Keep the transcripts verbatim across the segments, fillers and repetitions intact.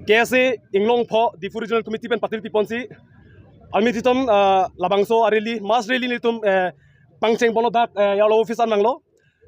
K S A Inglongpho Diphu Regional Committee pen patir piponsi, army titom, ah, labangso a-rally, mass rally nelitum, eh, pangcheng ponlo dak, eh, A R O office an vanglo.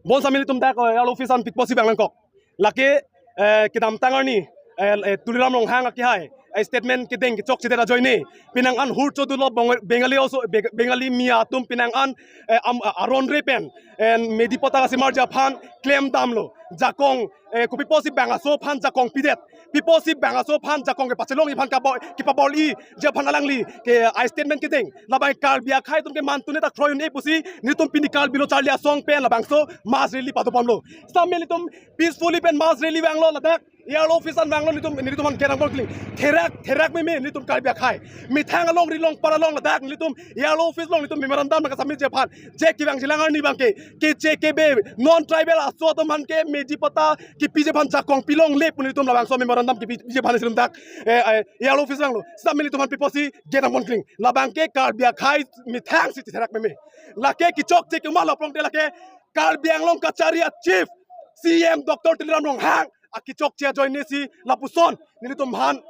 Bonta nelitum dak, eh, A R O office an pikposi vang nangkok. Lake, eh, kedamtang arni, eh, eh, Tuliram Ronghang akehai, eh, statement kedeng kechokche det ajoine, penang an hur chodulo Bong-, Bengali oso, Be-, Bengali miya atum penang an, eh, am, a-, aron re pen, eh, Medi Pota kasimarji aphan klem damlo, jakong, eh, kopi pusi bang aso aphan jakong pidet, pi pusi bang aso aphan jakong kepachelongji aphan kabo-, kepabor-iji aphan alangli ke, eh, statement kedeng. Labang Karbi akhei atum ke mantu ne ta kroyun-e pusi nelitum pini Karbi Lo Charli Asong pen labangso mass rally padoponlo. Seta nelitum peacefully pen mass rally vanglo ladak. A R O office an vanglo nelitum, nelitum aphan kerang bol kling. Therak, therak meme nelitum Karbi akhei. Methang alongri alongpar along ladak nelitum A R O office along nelitum memorandum nangkasubmit-ji aphan. Je kevangji lang arni abangke, keche kebe non tribal aso atum aphan ke Medi Pota kepiji aphan jakong pilongle pu nelitum labangso memorandum kepiji aphan nelitum dak, eh, eh, A R O office vanglo. Seta nelitum aphan piposi kerang bol kling. Labangke Karbi akhei methang si therak meme. Lake kechokche ke ma laprong te lake Karbi Anglong kachari a-chief C M Doctor Tuliram Ronghang akechokche ajoine si lapuson nelitum aphan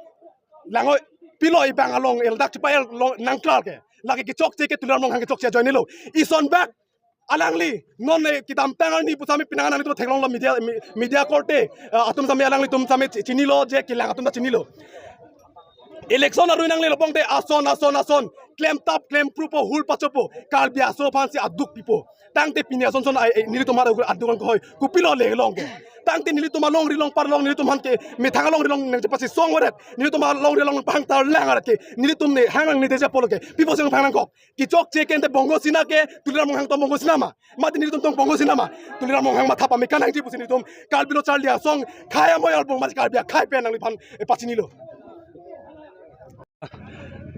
langoi pilo ibang along el dak chipa el long nangklar ke. Lake kechokche ke Tuliram Ronghang kechokche ajoine lo. Ison bak alangli non, eh, kedamtang arni pusitame penang an nanglitum theklonglo media, me-, media korte, eh, atum sitame alanglitum sitame chi-, chinilo je kelang atum ta chinilo. Election arui nangle laprong te ason, ason, ason. Klemtap, klemprupo, hul pachopo. Karbi aso aphansi aduk pipo. Tangte pini ason son ai, ai, nelitum aphan aduk an kehoi. Kopilo le long ke. Tangte nelitum alongri alongpar along nelitum aphan ke methang alongri along nangchepasi song waret. Nelitum alongri along pangtar lang arat ke. Nelitum ne hang nang ne deja polo ke. Pi pusi nangphan nangkok. Kechokche ke ante Bongo Sena ke Tuliram Ronghang tong Bongo Sena ma. Mati nelitum tong Bongo Sena ma. Tuliram Ronghang matha pame kanangji pusi nelitum Karbi Lo Charli Asong khei amoyal bong mati Karbi akhei pen nangliphan, eh, pachinilo.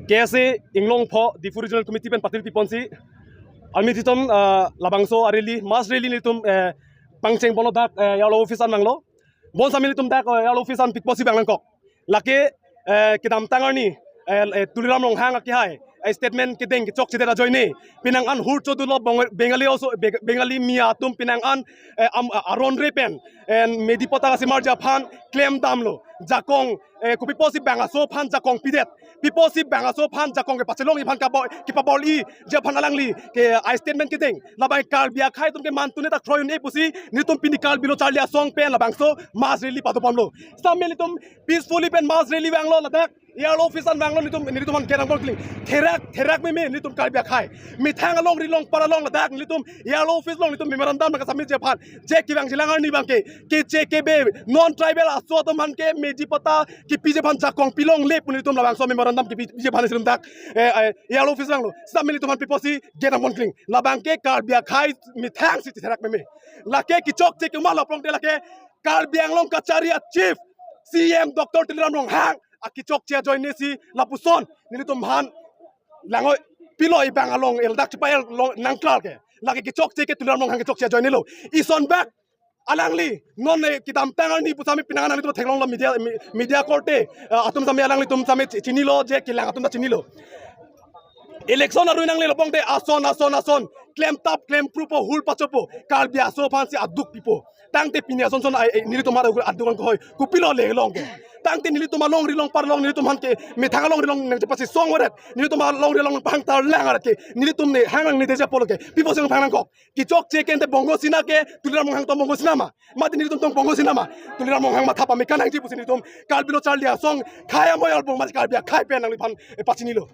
K S A Inglongpho Diphu Regional Committee pen patir piponsi, army titom, ah, labangso a-rally, mass rally nelitum, eh, pangcheng ponlo dak, eh, A R O office an vanglo. Bonta nelitum dak, eh, A R O office an pikposi vang nangkok. Lake, eh, kedamtang arni, eh, eh, Tuliram Ronghang akehai, eh, statement kedeng kechokche det ajoine, penang an hur chodulo Bong-, Bengali oso, Be-, Bengali miya atum penang an, eh, am, a-, aron re pen, eh, Medi Pota kasimarji aphan klem damlo, jakong, eh, kopi pusi bang aso aphan jakong pidet, pi pusi bang aso aphan jakong kepachelongji aphan kabo-, kepabor-iji aphan alangli ke, eh, statement kedeng. Labang Karbi akhei atum ke mantu ne ta kroyun-e pusi nelitum pini Karbi Lo Charli Asong pen labangso mass rally padoponlo. Seta nelitum peacefully pen mass rally vanglo ladak. A R O office an vanglo nelitum, nelitum aphan kerang bol kling. Therak, therak meme nelitum Karbi akhei. Methang alongri alongpar along ladak nelitum A R O office along nelitum memorandum nangkasubmit-ji aphan. Je kevangji lang arni abangke, keche kebe non tribal aso atum aphan ke Medi Pota kepiji aphan jakong pilongle pu nelitum labangso memorandum kepiji aphan nelitum dak, eh, eh, A R O office vanglo. Seta nelitum aphan piposi kerang bol kling. Labangke Karbi akhei methang si therak meme. Lake kechokche ke ma laprong te lake Karbi Anglong kachari a-chief C M Doctor Tuliram Ronghang akechokche ajoine si lapuson nelitum aphan langoi pilo ibang along el dak chipa el long nangklar ke. Lake kechokche ke Tuliram Ronghang kechokche ajoine lo. Ison bak alangli non, eh, kedamtang arni pusitame penang an nanglitum theklonglo media, me-, media korte, eh, atum sitame alanglitum sitame chi-, chinilo je kelang atum ta chinilo. Election arui nangle laprong te ason, ason, ason. Klemtap, klemprupo, hul pachopo. Karbi aso aphansi aduk pipo. Tangte pini ason son ai, ai, nelitum aphan aduk an kehoi. Kopilo le long ke. Tangte nelitum alongri alongpar along nelitum aphan ke methang alongri along nangchepasi song waret. Nelitum alongri along pangtar lang arat ke. Nelitum ne hang nang ne deja polo ke. Pi pusi nangphan nangkok. Kechokche ke ante Bongo Sena ke Tuliram Ronghang tong Bongo Sena ma. Mati nelitum tong Bongo Sena ma. Tuliram Ronghang matha pame kanangji pusi nelitum Karbi Lo Charli Asong khei amoyal bong mati Karbi akhei pen nangliphan, eh, pachinilo.